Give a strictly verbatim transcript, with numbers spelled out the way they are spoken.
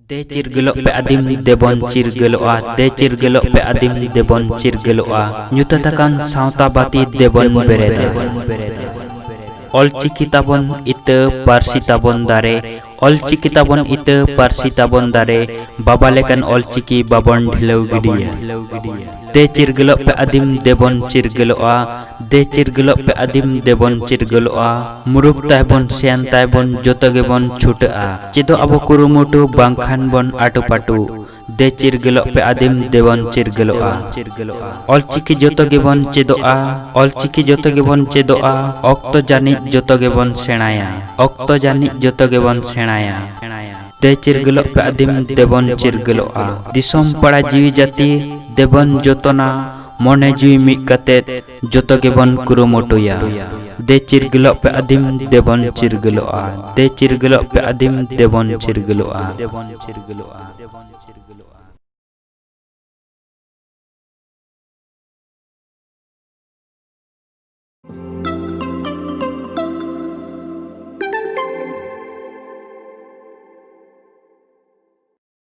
ᱫᱮ ᱪᱤᱨᱜᱟᱹᱞᱚᱜ ᱯᱮ ᱟᱹᱫᱤᱢ ᱫᱮᱵᱚᱱ ᱪᱤᱨᱜᱟᱹᱞᱚᱜᱼᱟ, ᱫᱮ ᱪᱤᱨᱜᱟᱹᱞᱚᱜ ᱯᱮ ᱟᱹᱫᱤᱢ ᱫᱮᱵᱚᱱ ᱪᱤᱨᱜᱟᱹᱞᱚᱜᱼᱟ, ᱧᱩᱛᱟᱹᱛ ᱟᱠᱟᱱ ᱥᱟᱶᱛᱟ ᱵᱟᱹᱛᱤ ᱫᱮᱵᱚᱱ ᱵᱮᱨᱮᱫᱟ᱾ ᱚᱞᱪᱤᱠᱤ ᱛᱟᱵᱚᱱ ᱤᱛᱟᱹ, ᱯᱟᱹᱨᱥᱤ ᱛᱟᱵᱚᱱ ᱫᱟᱨᱮ, ᱚᱞᱪᱤᱠᱤ ᱛᱟᱵᱚᱱ ᱤᱛᱟᱹ, ᱯᱟᱹᱨᱥᱤ ᱛᱟᱵᱚᱱ ᱫᱟᱨᱮ, ᱵᱟᱵᱟ ᱞᱮᱠᱟᱱ ᱚᱞᱪᱤᱠᱤ ᱵᱟᱵᱚᱱ ᱰᱷᱤᱞᱟᱹᱣ ᱜᱤᱰᱤᱭᱟ᱾ ᱫᱮ ᱪᱤᱨᱜᱟᱹᱞᱚᱜ ᱯᱮ ᱟᱹᱫᱤᱢ ᱫᱮᱵᱚᱱ ᱪᱤᱨᱜᱟᱹᱞᱚᱜᱼᱟ, ᱫᱮ ᱪᱤᱨᱜᱟᱹᱞᱚᱜ ᱯᱮ ᱟᱹᱫᱤᱢ ᱫᱮᱵᱚᱱ ᱪᱤᱨᱜᱟᱹᱞᱚᱜᱼᱟ, ᱢᱩᱨᱩᱠ ᱛᱟᱭᱵᱚᱱ ᱥᱮᱭᱟᱱ ᱛᱟᱭᱵᱚᱱ ᱡᱚᱛᱚ ᱜᱮᱵᱚᱱ ᱪᱷᱩᱴᱟᱹᱜᱼᱟ, ᱪᱮᱫᱚᱜ ᱟᱵᱚ ᱠᱩᱨᱩᱢᱩᱴᱩ ᱵᱟᱝᱠᱷᱟᱱ ᱵᱚᱱ ᱟᱹᱴᱩᱯᱟᱹᱴᱩ᱾ ᱫᱮ ᱪᱤᱨᱜᱟᱹᱞᱚᱜ ᱯᱮ ᱟᱹᱫᱤᱢ ᱫᱮᱵᱚᱱ ᱪᱤᱨᱜᱟᱹᱞᱚᱜᱼᱟ᱾ ᱚᱞᱪᱤᱠᱤ ᱡᱚᱛᱚ ᱜᱮᱵᱚᱱ ᱪᱮᱫᱚᱜᱼᱟ, ᱚᱞᱪᱤᱠᱤ ᱡᱚᱛᱚ ᱜᱮᱵᱚᱱ ᱪᱮᱫᱚᱜᱼᱟ, ᱚᱠᱛᱚ ᱡᱟᱹᱱᱤᱡ ᱡᱚᱛᱚ ᱜᱮᱵᱚᱱ ᱥᱮᱬᱟᱭᱟ, ᱚᱠᱛᱚ ᱡᱟᱹᱱᱤᱡ ᱡᱚᱛᱚ ᱜᱮᱵᱚᱱ ᱥᱮᱬᱟᱭᱟ᱾ ᱫᱮ ᱪᱤᱨᱜᱟᱹᱞᱚᱜ ᱯᱮ ᱟᱹᱫᱤᱢ ᱫᱮᱵᱚᱱ ᱪᱤᱨᱜᱟᱹᱞᱚᱜᱼᱟ, ᱫᱤᱥᱚᱢ ᱯᱟᱲᱟ ᱡᱤᱣᱤ ᱡᱟᱹᱛᱤ ᱫᱮᱵᱚᱱ ᱡᱚᱛᱚᱱᱟ, ᱢᱚᱱᱮ ᱡᱤᱣᱤ ᱢᱤᱫ ᱠᱟᱛᱮ ᱡᱚᱛᱚ ᱜᱮᱵᱚᱱ ᱠᱩᱨᱩᱢᱩᱴᱩᱭᱟ᱾ ᱫᱮ ᱪᱤᱨᱜᱟᱹᱞᱚᱜ ᱯᱮ ᱟᱹᱫᱤᱢ ᱫᱮᱵᱚᱱ ᱪᱤᱨᱜᱟᱹᱞᱚᱜᱼᱟ, ᱫᱮ ᱪᱤᱨᱜᱟᱹᱞᱚᱜ ᱯᱮ ᱟᱹᱫᱤᱢ ᱫᱮᱵᱚᱱ ᱪᱤᱨᱜᱟᱹᱞᱚᱜᱼᱟ᱾